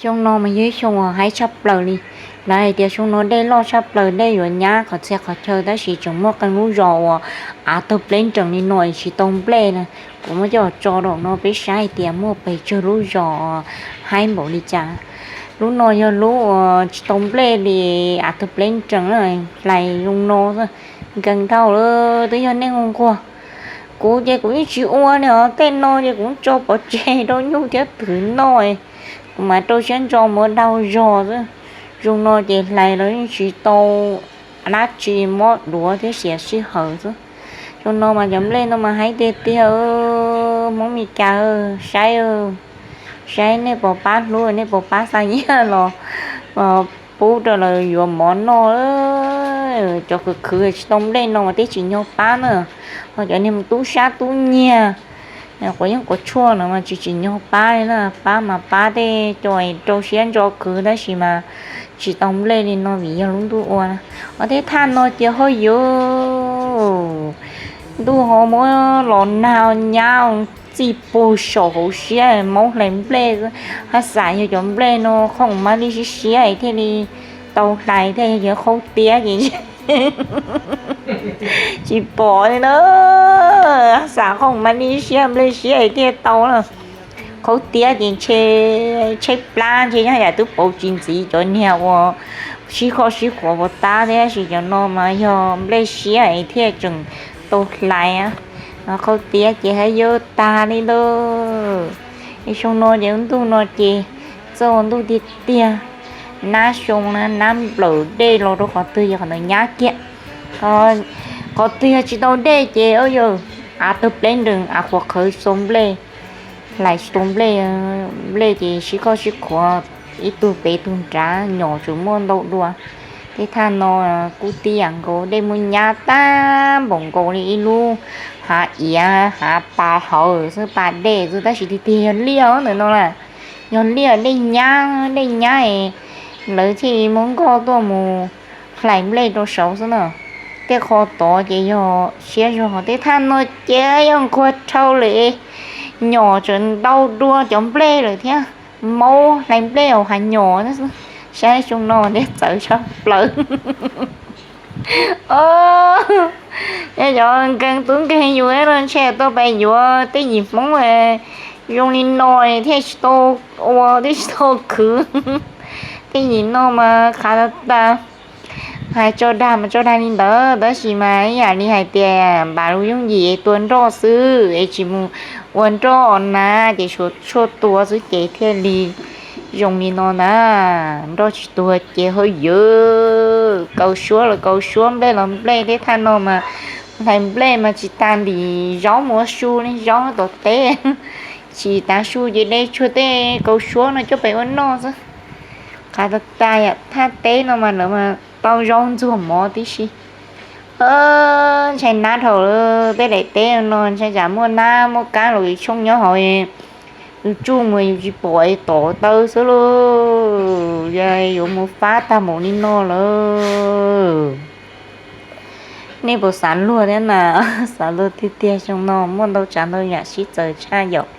Xyoo no mas yog ib xyoo uas haib tshaj plaws li. Lawv hais tias xyoo no dej loj tshaj plaws, dej yuav nyab qhov txhia qhov chaw, tab sis tseem muaj qee lub zos uas av tawg pleb nrees li no tsis tau nplej na. Kuv muab coj tso rau no peb saib hais tias muaj pes tsawg lub zos haib npaum li cas. Lub no yog lub uas tsis tau nplej li, av tawg pleb nrees, hlais zoo no, nkees dhau lawm, twb yog nej nquag. Kuv ces kuv yeej tsis ua li os, tej no ces kuv tso pov tseg rau nyuj thiab twm noj, kuv mam rau siab ntso mus ua dag zog xwb. Zoo no ces hlais los yeej tsis tau dab tsi, mob duav thiab xiav sij hawm xwb. Zoo no mas cov nplej no mas haib tiag tiag. Hmoob Mes Kas saib, saib nej puas pab hlub, nej puas pab xa nyiaj los pub rau lawv yuav mov noj. Cov khwv khwv tsis tau nplej no mas tej tsis nyog pab na, ho cov niag tub sab tub nyiag, quav yeeb quav tshuaj no mas tsis tsis nyog pab li na. Pab mas pab tej co rau siab ntso khwv, tab sis mas tsis tau nplej li no vim yog lub ntuj ua na. Ho tej thaj no ces ho yuav ntuj ho muab los nag nyab txij pug saum hauv siab, maub hlais nplej. Haj xam yog cov nplej no khoom mab li siab siab thiaj li tau hlais, thiaj yog qhaub tiab ces tsis pom li na. Haj xam khoom mab li siab, nplej siab thiaj tau na. Qhaub tiab ces ntshe tshaib plab, ntshe yog yam twb pauv tsis ntxiv cov niag uas sib khoj sib khuav puas tab thiab, tab sis cov no mas yog nplej siab es thiaj tseem tau hlais. Qhaub tiab ces haj yaj tag li lawm. Es xyoo no ces ntuj no ces txawj ua ntuj tiag tiag, nab xyoo na, nab nplawm dej los rau qhov twg yog qhov ntawd nyab kiag. Qhov twg yog tsis tau dej ces yog av tawg pleb nrees, av qhuav qhawv tsis tau nplej, hlais tsis tau nplej, nplej ces sib khoj sib khuav ib tug pem tug nrad, nyom tseem muaj ntau dua. Tej thaj no kuj tib yam nkaus, dej muaj nyab tag npaum nkaus li ib lub hav iav hav pas hauv xwb, pas dej xwb, tab sis tiag tiag yog liaj ntawm no na. Yog liaj dej nyab, dej nyab es lawv thiaj muab nkoj tuaj mus hlais nplej rau saud xwb na. Tej qho tod ces yog siab zog, tej thaj no ces yog nquag dhau lawm, nyom tseem ntau dua cov nplej lawm thiab, maub hlais nplej hauv hav nyom xwb. Saib xyoo no thiaj txawv tshaj plaws. Yog cov nkeeg tub nkeeg yuav no ntshe tuaj pais yuav tej yim Hmoob zoo li no thiaj tsis tau ua, thiaj tsis tau khwv. Tej yim no mas qhav tag tag. Hais tso dag mas tso dag li ntawd, tab sis mas ib yam li hais tias npav lub yooj yim es tua nroj xwb es tsis mus ua nroj na, ces tshuav tshuaj tua xwb ces thiaj li zoo li no na. Nroj tsis tuag ces haj yam kaus suab los kaus suab, nplej los nplej, tej thaj no mas hlais nplej mas tsis tas ntim zaub mus ua su li, zaub tom teb. Tsis tas su ces de tshuav tej kaus suab no coj pem ua noj xwb. Qhav tag tag yam thaj teb no mas lawv mas tau zaub ntxuag mov tib si. Ntshai nab dhau lawm, tej daim teb no ntshai tsam muaj nab muaj kab los tshooj nyob hauv, yus tsuj mus yus tsis pom es tom taw xwb lauj. Yog yuav mus fab tag npaum li no lawm. Nej puas xav luag thiab na? Xav luag tiag tiag, xyoo no muaj ntau tsav ntau yam sib txawv tshaj yom.